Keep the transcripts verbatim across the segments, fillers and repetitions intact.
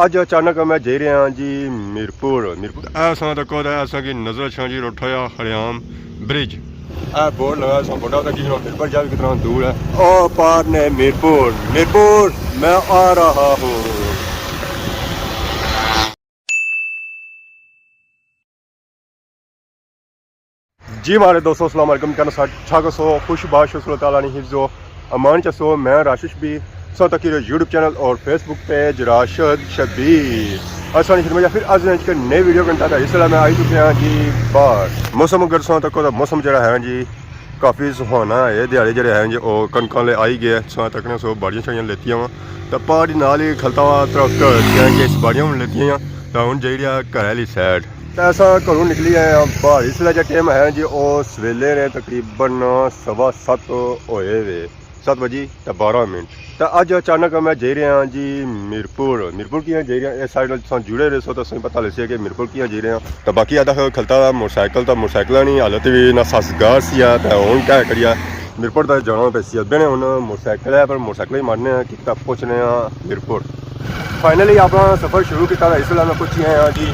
اج اچانک میں جائی رہیا ہاں جی میرپور۔ میرپور اے ساں تکو تے اساں کی نظر اچھنا جی روٹھا یا ہریام برج۔ اے بورڈ لگا ساں بڑا، تاں کہ میرپور جا بھی کتنا دور ہے۔ او پار نے میرپور، میرپور میں آ رہا ہوں۔ جی ماڑے دوستو، السلام علیکم۔ کہنا سا چھا کسو، خوش باش ہو، اللہ تعالیٰ نے حفظ و امان چ سو۔ میں راشد شبیر، سو تکی یوٹیوب چینل اور فیس بک پیج راشد شبیر۔ اساں نے شروع پھر از نے ایک نئی ویڈیو کنٹا تھا، اس طرح میں آئی چکے ہاں جی باہر۔ موسم اگر سو تکو تو موسم جڑا ہے جی کافی سہانا ہے۔ دیہاڑے جڑے ہیں جی او کنکاں لے آئی گئے، سو تکنے سو باڑیاں شاڑیاں لیتیاں وا۔ تے پہاڑی نال ہی کھلتا وا ترکت، کیونکہ اس باڑیاں ہن لیتیاں، تے ہن جائی رہیا گھر آلی سائیڈ۔ تے اساں گھروں نکلی آئے آں باہر۔ اس ویلے جا ٹائم ہے جی او سویلے نے تقریباً سوا ست ہوئے وے، ست بجی تے بارہ منٹ۔ تے اج اچانک میں جائی رہیا ہاں جی میرپور۔ میرپور کیاں جائی رہیا؟ اس سائیڈ نال تساں جڑے رہسو تے تساں پتہ لگسی کہ میرپور کیاں جائی رہیا۔ تے باقی ادا کھلتا موٹر سائیکل، تے موٹر سائیکلاں نی حالت وی ناسازگار سی ہے، تے ہن کہہ کریے میرپور تے جانا پے سی۔ ابے نے ہن موٹر سائیکل ہے، پر موٹر سائیکل ہی مارنے آں کہ تک پہنچنے آں میرپور۔ فائنلی اپنا سفر شروع کیتا تھا، اس ویلے میں پہنچی آیا جی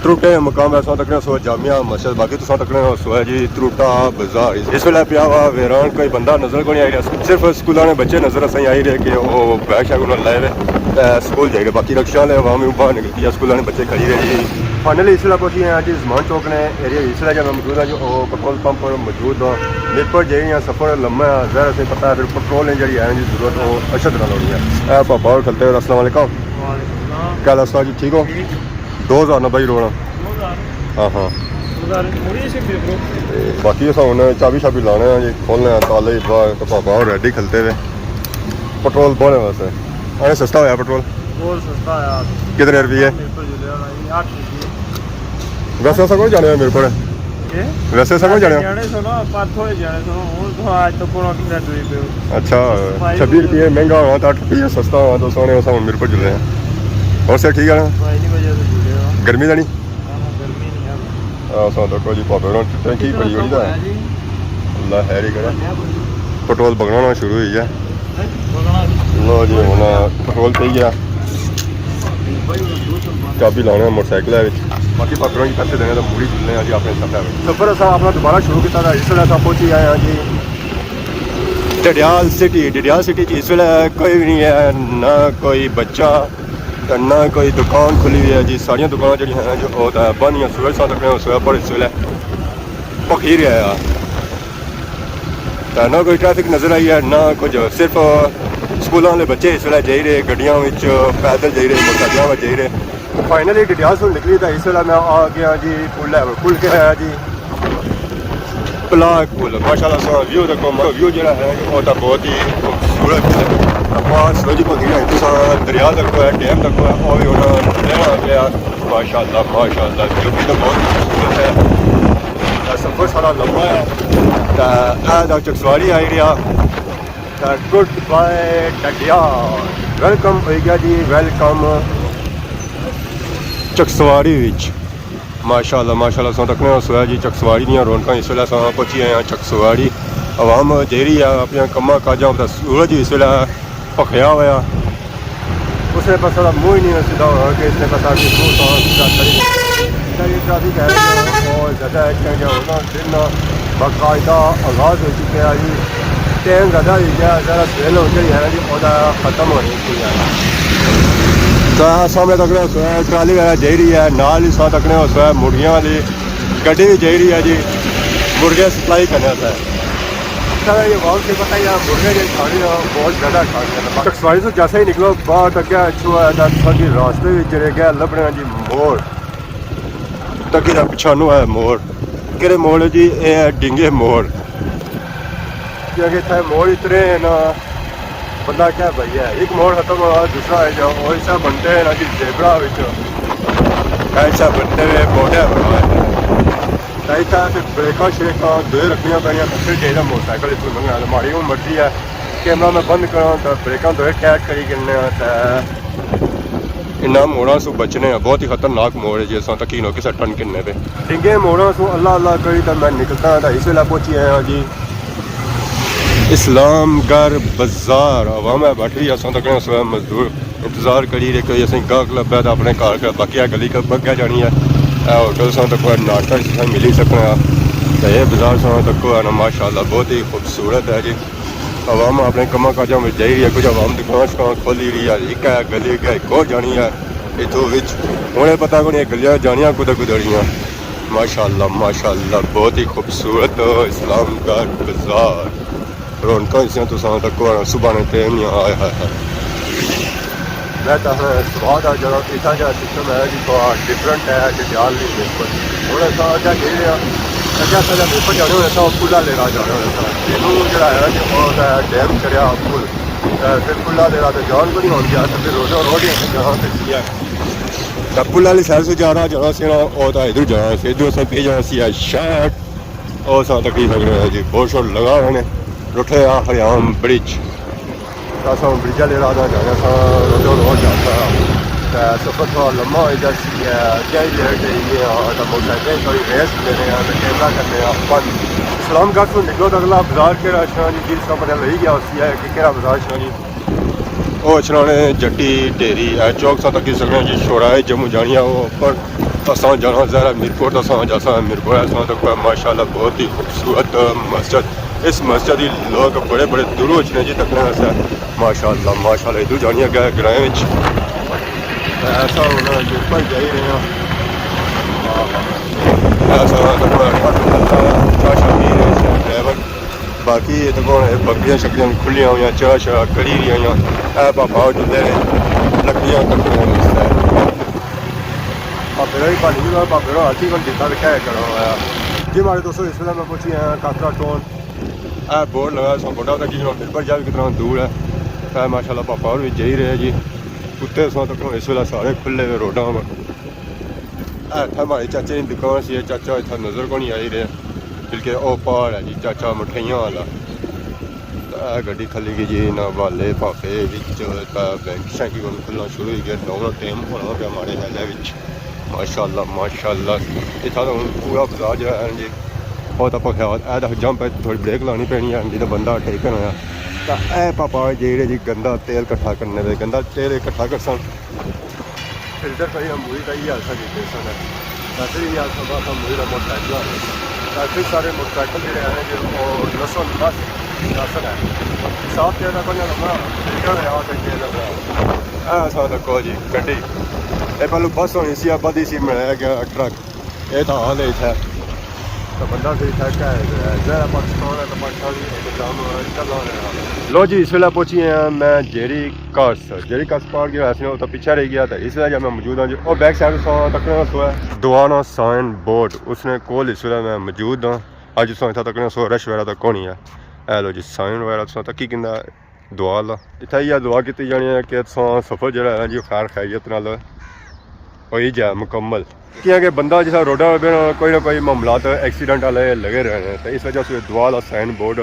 تروٹے مقام ہے، سو تکنے سو جامع مسجد، باقی تساں تکنے سو ہے جی تروٹا بازار۔ اس ویلے پیا وا ویران، کوئی بندہ نظر کو نہیں آئی رہیا، صرف سکولاں نے بچے نظر اساں آئی رہے کہ او بیگ شیگ انہاں لائے ہوئے تے سکول جائی رہے، باقی رکشے والے عوام وی باہر نکلتی ہے، سکولاں نے بچے کھڑی رہے جی۔ فائنلی اس ویلے پہنچی آیا جی زمان چوک نے ایریا، اس ویلے جا میں موجود ہاں جو او پٹرول پمپ پر موجود ہاں۔ میرپور جائی رہے ہیں، سفر لمبا ہے، ظاہر ہے پتہ ہے پھر پٹرول نے جڑی ہے جی ضرورت او اشد نال ہونی ہے۔ اے پاپا اور کھلتے ہوئے، السلام علیکم۔ وعلیکم السلام۔ کیا حال ہے استاد جی، ٹھیک ہو؟ ٹھیک۔ دو ہزار نا بھائی رونا۔ دو ہزار؟ ہاں ہاں۔ دو ہزار مڑی سی میرے کو۔ تے باقی اساں ہن چابی شابی لانے آں جی، کھولنے آں تالے، باہر تے پاپا اور ریڈی کھلتے ہوئے پٹرول بھرنے واسطے۔ اے سستا ہویا پٹرول؟ بہت سستا ہویا۔ کتنے روپیے؟ میرے کو جو لیا ہونا جی، اٹھ روپیے۔ ویسے اساں کون جانے ہو میرپور؟ جی؟ ویسے اساں کون جانے ہو؟ جانے سو نا، پر تھوڑے جانے سو نا، ہن تھوڑا اج تو پورا کتنا ٹری پیو۔ اچھا، چھبی روپیے مہنگا ہونا تے اٹھ روپیے سستا ہونا، تو سونے اساں ہن میرپور جلے ہیں۔ اور سب ٹھیک ہے نا؟ بھائی نی وجہ سے جلے ہاں۔ گرمی تے نہیں؟ نہ، نہ، گرمی نہیں ہے۔ ہاں، اساں تکو جی پاپے ہوراں ٹینکی بھری ہوئی ہے۔ اللہ خیر ہی کرے۔ پٹرول بگنا ہونا شروع ہوئی گیا۔ لو جی، ہن پٹرول پئی گیا۔ چابی لانے موٹر سائیکل ہے وچ۔ باقی پاپے ہوراں کی پیسے دینے تے مڑی جلنے آں جی اپنے سفر وچ۔ سفر اساں اپنا دوبارہ شروع کیتا تھا، اس ویلے اساں پہنچی آئے ہاں جی ڈڈیال سٹی۔ ڈڈیال سٹی چ اس ویلے کوئی بھی نہیں ہے، نہ کوئی بچہ تے نہ کوئی دکان کھلی ہوئی ہے جی، ساریاں دکاناں جڑیاں ہیں جو او تے بند ہیاں، سورج ساں تکنے سویا پر اس ویلے پکھی رہیا ہے۔ تے نہ کوئی ٹریفک نظر آئی ہے، نہ کچھ، صرف سکولاں والے بچے اس ویلے جائی رہے، گڈیاں وچ پیدل جائی رہے، موٹر سائیکلاں وچ جائی رہے۔ فائنلی ڈڈیال سوں نکلی تے اس ویلے میں آ گیا جی پل ہے، پل کیا ہے جی؟ پلاک پل۔ ماشاءاللہ سو ویو دیکھو، ویو جڑا ہے او تے بہت ہی خوبصورت ہے۔ اپاں سورج کو دینا ہے، تساں دریا دیکھو ہے، ڈیم دیکھو ہے، او وی ہن لینا آ گیا۔ ماشاءاللہ، ماشاءاللہ، ویو بھی تو بہت خوبصورت ہے۔ تے سفر سارا لمبا ہے۔ تے اے دا چکسواری آئی رہیا۔ تے گڈ بائے ڈڈیال۔ ویلکم ہوئی گیا جی، ویلکم چکسواری وچ۔ ماشاءاللہ، ماشاءاللہ، ساں تکنے ہو سویا جی چکسواری دیاں رونقاں۔ اس ویلے اساں پہنچی آئے ہاں چکسواری۔ عوام جیری ہے اپنے کماں کاجاں، تے سورج اس ویلے پکھیا ہویا۔ اس نے پاسا دا منہ ہی نہیں سیدھا ہونا کہ اس نے پاسا بھی منہ تاں سیدھا کھڑی۔ اتنا یہ ٹریفک ہے جو بہت زیادہ ہے، کیونکہ ہونا دن باقاعدہ آغاز ہو چکا ہے جی۔ ٹائم زیادہ ہوئی گیا، ذرا سویل ہو گئی ہے جی، اودا ختم ہونے کی ہے۔ تو سامنے تکنے ہو سویا ٹرالی وغیرہ جائی رہی ہے، نال ہی ساں تکنے ہو سویا مرغیاں والی گڈی بھی جائی رہی ہے جی، مرغے سپلائی کرنے سے۔ سارا یہ واؤ سے پتہ ہے، مرغے جو کھانے ہیں، بہت زیادہ کھانے ہیں۔ چکسواری سے جیسے ہی نکلو باہر تک کیا اچھو ہے، تاں تساں کی راستے وچ جڑے گئے لبنے جی مور۔ تکی دا پچھانو ہے مور۔ کہڑے مور ہے جی؟ اے ہے ڈینگے مور۔ کیونکہ اتھے مور اتنے ہیں نا، بندہ کیا بھائی ہے، ایک مور ختم ہوا، دوسرا ہے جو، اور ایسا بنتے ہیں نا جی زیبرا وچ، ایسا بنتے ہوئے بوڈا بنا ہے۔ تے اتھا تے بریکاں شریکاں دوئے رکھنیاں پینیاں، تے پھر چاہیدا موٹر سائیکل اتھوں لنگھنا۔ ماڑی ہن مرضی ہے، کیمرہ میں بند کراں تے بریکاں دوئے ٹائٹ کری گھننے آں تے انہاں موڑاں سوں بچنے آں۔ بہت ہی خطرناک موڑ ہے جی، اساں تکینو کسے ٹرن کرنے پے۔ ڈنگے موڑاں سوں اللہ اللہ کری تے میں نکلتا ہاں تے اس ویلے پہنچی آیا ہاں جی اسلام گڑھ بازار، عوام ہے بیٹھی ہوئی، اساں تکنے سوے مزدور انتظار کری رہے کہ اسیں گاہک لبھے تے اپنے گھر کے باقی گلی کے بگے جانی ہے۔ اے ہوٹل ساں تک ناشتہ اس طرح ملی سکنا ہے۔ تے یہ بازار ساں تک ہے نا، ماشاءاللہ بہت ہی خوبصورت ہے جی۔ عوام اپنے کماں کاجاں وچ جائی رہی ہے، کچھ عوام دکان شکان کھولی رہی ہے، ایک ہے گلی کے ایک اور جانی ہے اتھوں وچ۔ ہن اے پتہ کوئی گلیاں جانیاں کدھر کدھر رہیاں۔ ماشاءاللہ، ماشاءاللہ، بہت ہی خوبصورت اسلام گڑھ بازار۔ رونقاں اس طرح تساں تکو صبح نے ٹائم نہیں آیا ہے۔ میں تاں ہاں سواد آ جانا، اتھا جا سسٹم ہے جی تھوڑا ڈفرنٹ ہے ڈڈیال نی نسبت۔ ہن اساں اگے گئے آں، اگے اساں جا نسبت جانے ہوئے ساں، پل آلے راہ جانے ہوئے ساں۔ اینوں جڑا ہے جی او ڈیم چڑھیا پل، تے پھر پل آلے راہ تے جان کوئی نہیں ہوندی، تے پھر روڈاں روڈ ہی جانا تے سی ہے۔ تے پل آلی سائیڈ سے جانا، جانا سی نا، او تاں ادھر جانا سی، ادھر اساں پی جانا سی شارٹ۔ او ساں تکی سکنے ہو جی، بورڈ شورڈ لگا ہوئے نے، لٹھے آ ہریام برج۔ اساں برج آلے راہ نا جانا ساں، روڈو روڈ جانا۔ تے سفر تھوڑا لمبا ہوئی جاسی ہے، اگے ہی لیٹ ہوئی گئے ہاں، تے موٹر سائیکل تھوڑی ریس لینے آں، تے کیمرہ کرنے آں بند۔ اسلام گڑھ تو نکلو تے اگلا بازار کیڑا اچھنا جی، جس کا پتہ لگی گیا ہوسی ہے کہ کیڑا بازار اچھنا جی۔ او اچھنا نے جٹی ڈھیری، اے چوک ساں تکی سکنے جی، شوڑا ہے جموں جانی ہے، او اپر اساں جانا ظاہر ہے میرپور، تے اساں جاساں میرپور، اساں تک ماشاءاللہ بہت ہی خوبصورت مسجد۔ اس مسجد ہی لوگ بڑے بڑے دوروں اچھنے جی تکنے واسطے۔ ماشاءاللہ، ماشاءاللہ، ادھر جانی ہے گرائیں وچ۔ تے اساں ہن میرپور جائی رہے ہاں۔ اساں تک ڈرائیور باقی اتنے کون ہے، بکریاں شکریاں بھی کھلیاں ہوئیاں، چرا شرا کری رہی ہوئیاں۔ اے پاپا او جلے نے لکڑیاں کٹنے نے اس طرح۔ پاپے رو ہی بھالی گیا، پاپے رو ہاتھی کون دیتا تے کیا کرنا ہویا۔ جی ماڑے دوستو، اس ویلے میں پہنچی آیا کاکرا ٹون۔ اے بورڈ لگا سو بڑا تھا کہ جناب مل پر جا بھی کتنا دور ہے۔ اے ماشاءاللہ پاپا اور بھی جائی رہے جی۔ کتے سو تک اس ویلے سارے کھلے ہوئے روڈاں پر۔ اے اتھا ماڑے چاچے نی دکان سی، چاچا اتھا نظر کونی آئی رہے، بلکہ او پار ہے جی چاچا مٹھائیاں والا۔ تے اے گڈی کھلی گئی جی، انہاں والے پاپے وچ تے بینک شینک ہن کھلنا شروع ہوئی گیا، ڈاؤن ٹائم ہونا پیا ماڑے خیالے وچ۔ ماشاءاللہ، ماشاءاللہ، اتھا تاں ہن پورا بازار جیڑا ہے جی، او تاں پکھیا، اے تاں جمپ ہے، تھوڑی بریک لانی پینی ہے، نہیں تاں بندہ ٹیکن ہویا۔ تے اے پاپا جیڑے جی گندا تیل کٹھا کرنے پے، گندا تیل اکٹھا کرسن۔ فلٹر کری ہم وہی کہی آسا جیتے سن۔ تے پھر یہ آسا بات ہم وہی موٹر سائیکل آ گئے۔ تے پھر سارے موٹر سائیکل جڑے ہیں جو وہ نسل نس نسل ہے۔ صاف تیل کا بنیا لگا، فلٹر ہے آ کے تیل لگا۔ اے سا تکو جی گڈی۔ اے پہلو بس ہونی سی، اب بدی سی بنایا گیا ٹرک۔ اے تاں حال ہے اتھے۔ تے بندہ پھر اتھے کہہ ہے، ظاہر ہے پاکستان ہے تے پاکستانی انتظام چل رہا ہے۔ لو جی، اس ویلے پہنچی ہیں میں جیری کاس، جیری کاس پار گیا، اس نے اتھے پیچھے رہ گیا، تے اس ویلے جا میں موجود ہاں جی، او بیک سائیڈ سو تکنا سو ہے۔ دعا نا سائن بورڈ، اس نے کول اس ویلے میں موجود ہاں۔ اج سو اتھے تکنا سو رش وغیرہ تک کونی ہے۔ اے لو جی، سائن وغیرہ سو تکی کندا دعا لا۔ اتھا یہ دعا کیتی جانی ہے کہ تساں سفر جڑا ہے جی خیر خیریت نال ہوئی جائے مکمل۔ کیونکہ بندہ جسا روڈا پہ بہنا کوئی نہ کوئی معاملات ایکسیڈنٹ والے لگے رہنے، تو اس وجہ سے دعا لا سائن بورڈ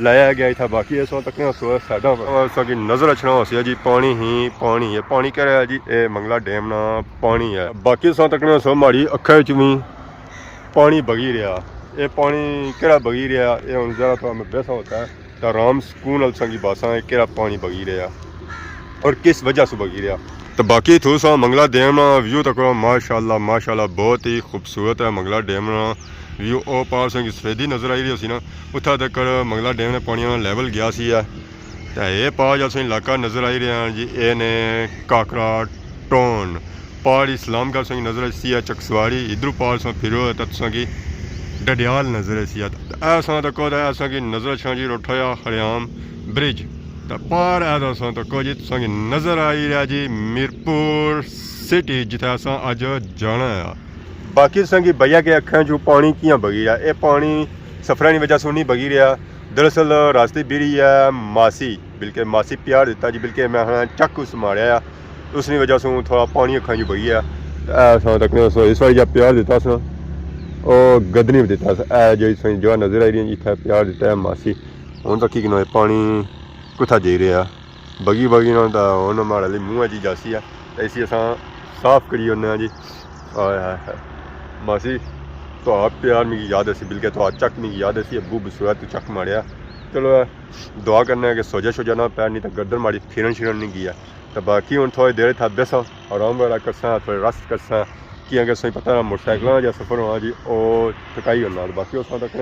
لایا گیا اتھا۔ باقی اس وقت تکنے سو سائڈاں پر ساں کی نظر اچھنا ہو سی جی، پانی ہی پانی ہے۔ پانی کہہ رہا ہے جی، اے منگلا ڈیم نا پانی ہے۔ باقی سو تکنے سو ماڑی اکھاں وچ وی پانی بگی رہیا۔ اے پانی کہڑا بگی رہیا، اے ہن ذرا تھوڑا میں بیسا ہوتا ہے۔ تے آرام سکون نال سنگی باساں اے کیڑا پانی بگی رہیا اور کس وجہ سے بگی رہیا۔ تے باقی تھو سا منگلا ڈیم نا ویو تکو، ماشاءاللہ، ماشاءاللہ، بہت ہی خوبصورت ہے منگلا ڈیم نا ویو۔ او پار سنگی سفیدی نظر آئی رہی سی نا، اتھا تک منگلا ڈیم نے پانی نا لیول گیا سی ہے۔ تے اے پار جا سنگی علاقہ نظر آئی رہیا جی، اے نے کاکرا ٹون۔ پار اسلام گڑھ سنگی نظر اچھسی ہے چکسواری، ادھروں پار ساں پھرو تے تساں کی ڈڈیال نظر اچھسی ہے۔ تے اے ساں تکو تے اے ساں کی نظر اچھنا جی روٹھویا ہریام برج۔ تے پار اے دا ساں تکو جی تساں کی نظر آئی رہیا جی میرپور سٹی، جتھے اساں اج جانا ہے۔ باقی تساں کی بھیا کے اکھاں چوں پانی کیاں بگی رہیا؟ اے پانی سفراں نی وجہ سوں نہیں بگی رہیا۔ دراصل راستے بیری ہے ماسی، بلکہ ماسی پیار دیتا جی، بلکہ میں ہاں چک اس ماریا ہے، اس نی وجہ سے تھوڑا پانی اکھاں جو بگی ہے۔ اے ساں تکنے سو اس والی جا پیار دیتا سا، او گدنی بھی دیتا سا۔ اے جو اس جو نظر آئی رہی ہے جی، اتھا پیار دیتا ہے ماسی۔ ہن تک کی کنو پانی کتھا جائی رہیا؟ بگی بگی نہ تے ہن ماڑے لئی منہ اچ ہی جاسی ہے، تے اسی اساں صاف کری اوڑنے آں جی۔ آئے ہائے ہائے۔ ماسی، تہاڑا پیار میکی یاد اسی، بلکہ تہاڑا چک میکی یاد اسی، ابو بسویا تو چک ماریا۔ چلو، دعا کرنے آں کہ سوجا شوجا نہ پے، نہیں تاں گردن ماڑی پھرن شرن نہیں گیا۔ تاں باقی ہن تھوڑی دیر اتھا بیساں، آرام وغیرہ کرساں، تھوڑی ریسٹ کرساں، کیاں کہ تساں پتہ ہے موٹر سائیکلاں نا جیہڑا سفر ہونا جی، او تھکائی ہونا۔ باقی اس وقت تک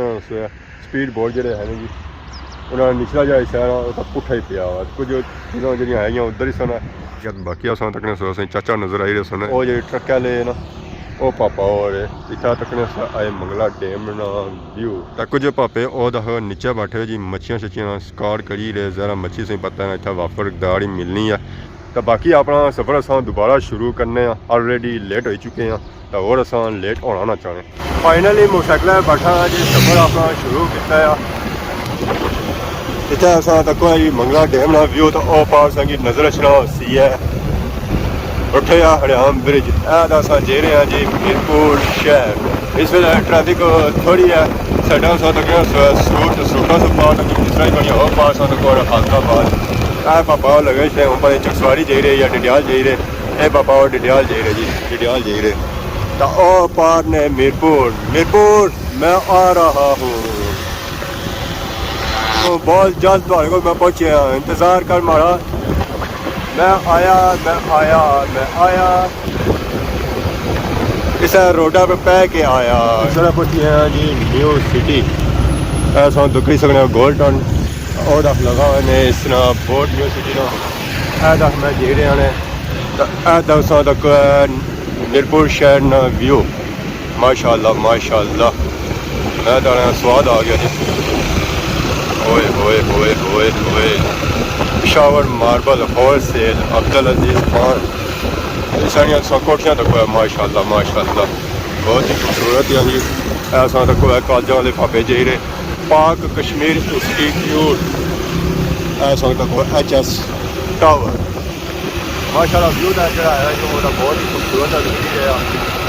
سپیڈ بورڈ جیہڑے ہے نا جی، انہاں نا نچلا جیہڑا حصہ ہے نا، او تاں پٹھا ہی پیا ہوا۔ کچھ چیزاں جیہڑیاں ہے گیاں ادھر ہی سن۔ باقی اس وقت تک سو اساں چاچا نظر آئی رہے سن، او جیہڑے ٹرک آلے نا، او پاپا اور اتھا تک سا آئے منگلا ڈیم نا ویو۔ تاں کچھ پاپے او دا نیچے بیٹھے جی، مچھیاں شچھیاں نا شکار کری رہے۔ ذرا مچھی سے پتہ ہے نا، اتھا وافر داڑی ملنی ہے۔ تاں باقی اپنا سفر اساں دوبارہ شروع کرنے آں، آلریڈی لیٹ ہوئی چکے آں، تاں اور اساں لیٹ ہونا نہ چاہنے۔ فائنلی موٹر سائیکل بیٹھا جی، سفر اپنا شروع کیتا ہے۔ اتھا اساں تکو جی منگلا ڈیم نا ویو، تاں او پار اساں کی نظر اچھنا ہوسی ہے۔ اٹھے آ ہڑیام برج، اے تاں اساں جائی رہے ہاں جی میرپور شہر۔ اس ویلے ٹریفک تھوڑی ہے، سائیڈاں اساں تک سوٹ سوٹاں سے پار تک جس طرح بڑی ہو پار اساں تک اور خالد آباد۔ اے پاپا لگے سے اوپر چکسواری جائی رہے یا ڈڈیال جائی رہے۔ اے پاپا اور ڈڈیال جائی رہے جی، ڈڈیال جائی رہے۔ تاں او پار نے میرپور، میرپور میں آ رہا ہوں۔ تو بہت جلد تہاڑے کول میں پہنچیا ہاں، انتظار کر ماڑا۔ میں آیا، میں آیا، میں آیا۔ اسے روڈا پہ پہ کے آیا۔ سارا پہنچی گیا جی نیو سٹی۔ اے ساں دکھی سکنے گول ٹاؤن۔ او دکھ لگا ہوئے نے اس طرح بورڈ نیو سٹی نا۔ اے دکھ میں جائی رہے نے۔ تاں اے دکھ ساں تک میرپور شہر نا ویو۔ ماشاءاللہ، ماشاءاللہ۔ میں تاں سواد آ گیا جی۔ اوئے ہوئے ہوئے ہوئے ہوئے۔ پشاور ماربل ہول سیل، عبدالعزیز خان۔ اے ساڑیاں سو کوٹھیاں تک ہے، ماشاءاللہ، ماشاءاللہ۔ بہت ہی خوبصورت ہے جی۔ اے ساں تک ہے کالجاں والے پاپے جائی رہے۔ پاک کشمیر انسٹیٹیوٹ۔ اے ساں تک ہے ایچ ایس ٹاور۔ ماشاءاللہ ویو دا جڑا ہے جو وہ بہت ہی خوبصورت ہے، لگی ہے۔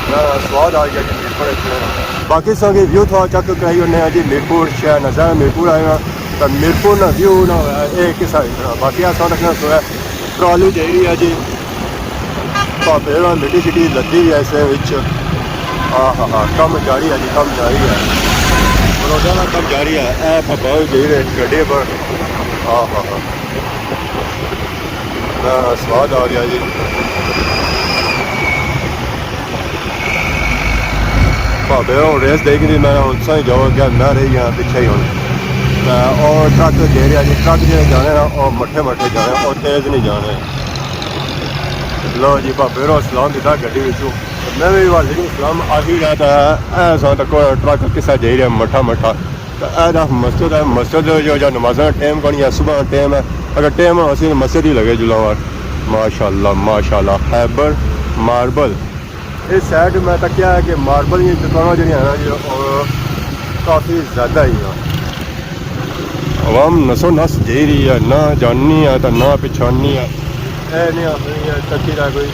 میں سواد آ گیا جی میرپور اچھنے۔ باقی ساں کی ویو تھوڑا چیک کرائی ہونے ہیں جی، میرپور شہر نظر میرپور آئے ہیں، تو میرپور نا ویو نہ ہوا ہے، اے کسا ہی طرح۔ باقی اساں رکھنا سو ہے، ٹرالی جائی رہی ہے جی۔ پاپے نا مٹی شٹی لدی ہوئی ہے اسے وچ۔ ہاں ہاں ہاں، کم جاری ہے جی، کم جاری ہے۔ روزانہ کم جاری ہے۔ اے پاپا جائی رہے گڈی پر۔ ہاں ہاں ہاں۔ میں سواد آ گیا جی۔ بھابے ہوں ریس دے گی، میں ہوں سائیں جاؤ اگے، میں رہی گیا پچھے ہی ہوں۔ تے او ٹرک جیڑے آ جی، ٹرک جیڑے جانے نا، او مٹھے مٹھے جانے، او تیز نہیں جانے۔ لو جی، بھابے رو سلام دیتا گڈی وچوں۔ میں بھی وعلیکم السلام آخی رہا تھا، اے ساں تک ٹرک کسا جائی رہا مٹھا مٹھا۔ تے اے دا مسجد ہے، مسجد جو، جو نمازاں ٹائم کونی ہے، صبح ٹائم ہے، اگر ٹائم ہوسی مسجد ہی لگے جلاوار۔ ماشاءاللہ، ماشاءاللہ، خیبر ماربل۔ اس سائیڈ میں تکیا ہے کہ ماربل کی دکاناں جڑیاں ہیں نا جی، او کافی زیادہ ہی ہیں۔ عوام نسو نس جائی رہی ہے، نہ جاننی ہے تے نہ پچھاننی ہے۔ اے نہیں آخنی ہے تکی دا کوئی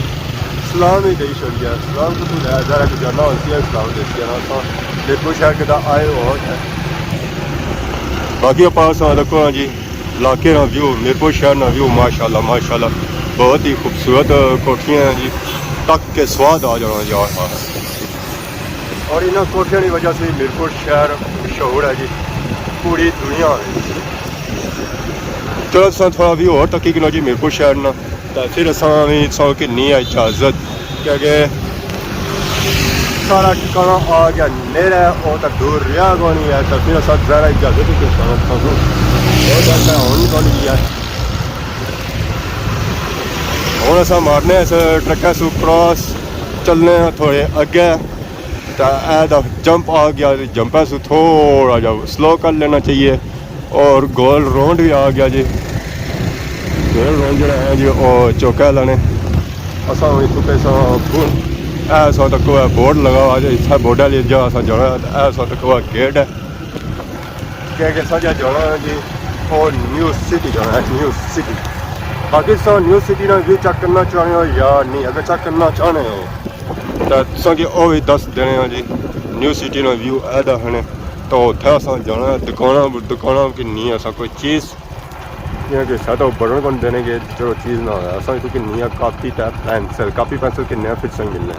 سلام ہی دئی چھوڑیا۔ سلام تو بھول ہے، ذرا کوئی جانا ہوسی ہے، سلام دیسی ہے نا، اساں میرپور شہر کے دا آئے ہو ہے۔ باقی اپاں اساں رکھو ہاں جی، علاقے نا ویو، میرپور شہر نا ویو، ماشاءاللہ، ماشاءاللہ، بہت ہی خوبصورت کوٹھیاں ہیں جی، تک کے سواد آ جانا یار۔ اور انہاں کوٹھیاں دی وجہ سے میرپور شہر مشہور ہے جی پوری دنیا وچ۔ چلو، اساں تھوڑا ویو ہور تکی کنو جی میرپور شہر نا، تے پھر اساں وی تساں کی نی اجازت، کیونکہ سارا ٹھکانہ آ گیا نیڑے، او تاں دور رہیا کونی ہے، تے پھر اساں ظاہر اجازت ہی کچھ ساں تھانوں۔ او جیسا ہون کونی ہے۔ ہن اساں مارنے اس ٹرکا سو کراس، چلنے آں تھوڑے اگے۔ تے اے دا جمپ آ گیا، جمپے سو تھوڑا جا سلو کر لینا چاہیے۔ اور گول راؤنڈ بھی آ گیا جی۔ گول راؤنڈ جڑا ہے جی، او چوکا لانے۔ اساں ہن اتھوں پیساں بو-، اے سو تک بورڈ لگا ہوا جی، اتھا بورڈ والی جگہ اساں جانا ہے، تے اے سو تک گیٹ ہے۔ کہ کہ ساجا جانا ہے جی، او نیو سٹی جانا ہے، نیو سٹی۔ باقی تساں نیو سٹی نا ویو چیک کرنا چاہنے ہو یا نہیں؟ اگر چیک کرنا چاہنے ہو، تے تساں کی او وی دس دینے ہاں جی۔ نیو سٹی نا ویو اے دا ہنے، تو اتھے اساں جانا ہے، دکاناں، دکاناں کی نہیں اساں کوئی چیز، کیونکہ سا تو بڑن کون دینے کہ چلو چیز نہ ہویا۔ اساں کی نہیں ہے کاپی تے پینسل، کاپی پینسل کنے پھر سنگ ملنے۔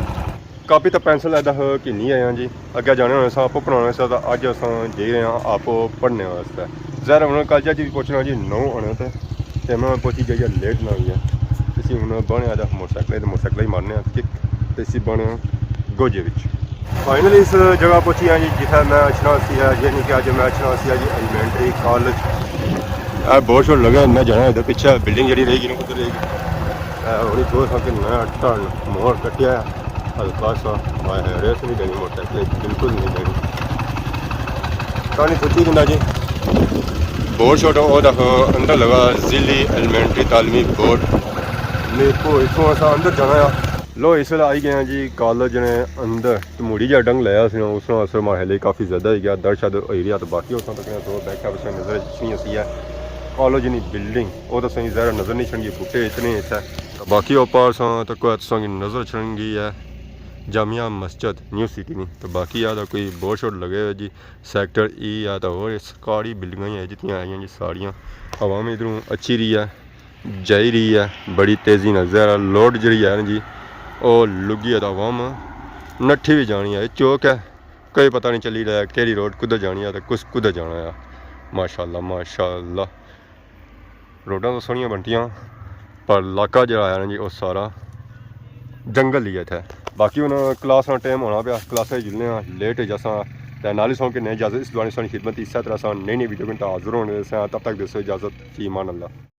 کاپی تے پینسل ادا کی نہیں آیا جی، اگے جانے ہونے ساں آپ پڑھانے سے، تو اج اساں جائی رہے ہاں آپ پڑھنے واسطے۔ ظاہر ہے ہن کالجا چ وی پہنچنا جی نو آنے تے، تے میں پہنچی جائیا لیٹ نہ ہوئی ہے۔ اسی ہن بانے آ جا موٹر سائیکل تے، موٹر سائیکل ہی مارنے آ کک، تے اسی بانے آ گوجے وچ۔ فائنلی اس جگہ پہنچی ہاں جی، جتھے میں اچھنا سی ہے، یعنی کہ اج میں اچھنا سی ہے جی ایلیمنٹری کالج۔ اے بورڈ شورڈ لگا، میں جانا ادھر پچھے، بلڈنگ جڑی رہی گی نا، ادھر رہی گی۔ اے ہونی دو سو کے نیا ٹرن موڑ کٹیا ہے، ہلکا سا، ہائے ہائے، ریس نہیں دینی موٹر سائیکل، بالکل نہیں دینی۔ کہانی سچی کہ نہ جی، بورڈ شورڈ او دیکھو اندر لگا، ضلعی ایلیمنٹری تعلیمی بورڈ۔ میرے کو اتھوں اساں اندر جانا ہے۔ لو، اس ویلے آئی گئے ہیں جی کالج نے اندر۔ تے موڑی جا ڈنگ لایا سی نا، اس نال اثر ماڑے لئی کافی زیادہ ہوئی گیا، درد شرد ہوئی رہیا۔ تے باقی اس طرح تکنے سو بیک کیمپ سے نظر اچھنی ہوسی ہے۔ کالج نی بلڈنگ، او تے سہی ظاہر نظر نہیں چھنگی، بوٹے اتنے اتھے۔ تے باقی اوپر ساں تکو تساں کی نظر چھنگی ہے جامعہ مسجد نیو سٹی نی۔ تے باقی آ تے کوئی بورڈ شورڈ لگے ہوئے جی، سیکٹر ای آ تے ہور اس کاڑی بلڈنگاں ہی ہے جتنیاں آئیاں جی ساریاں۔ عوام ادھروں اچھی رہی ہے، جائی رہی ہے بڑی تیزی نال۔ ظاہر ہے لوڈ جڑی ہے نا جی، او لگی ہے تے عوام نٹھی وی جانی ہے۔ اے چوک ہے، کوئی پتہ نہیں چلی رہیا کیڑی روڈ کدھر جانی ہے تے کس کدھر جانا ہے۔ ماشاءاللہ، ماشاءاللہ، روڈاں تو سوہنیاں بنٹیاں، پر علاقہ جڑا ہے نا جی، او سارا جنگل ہی ہے اتھے۔ باقی ہن کلاس نا ٹائم ہونا پیا، کلاساں جلنے آں، لیٹ ہوئی جاساں۔ تے نال ہی سو کہ نئے اجازت، اس دوران سانی خدمت اسے طرح سان نئی نئی ویڈیو کن حاضر ہونے سے۔ تب تک دیسو اجازت، فی امان اللہ۔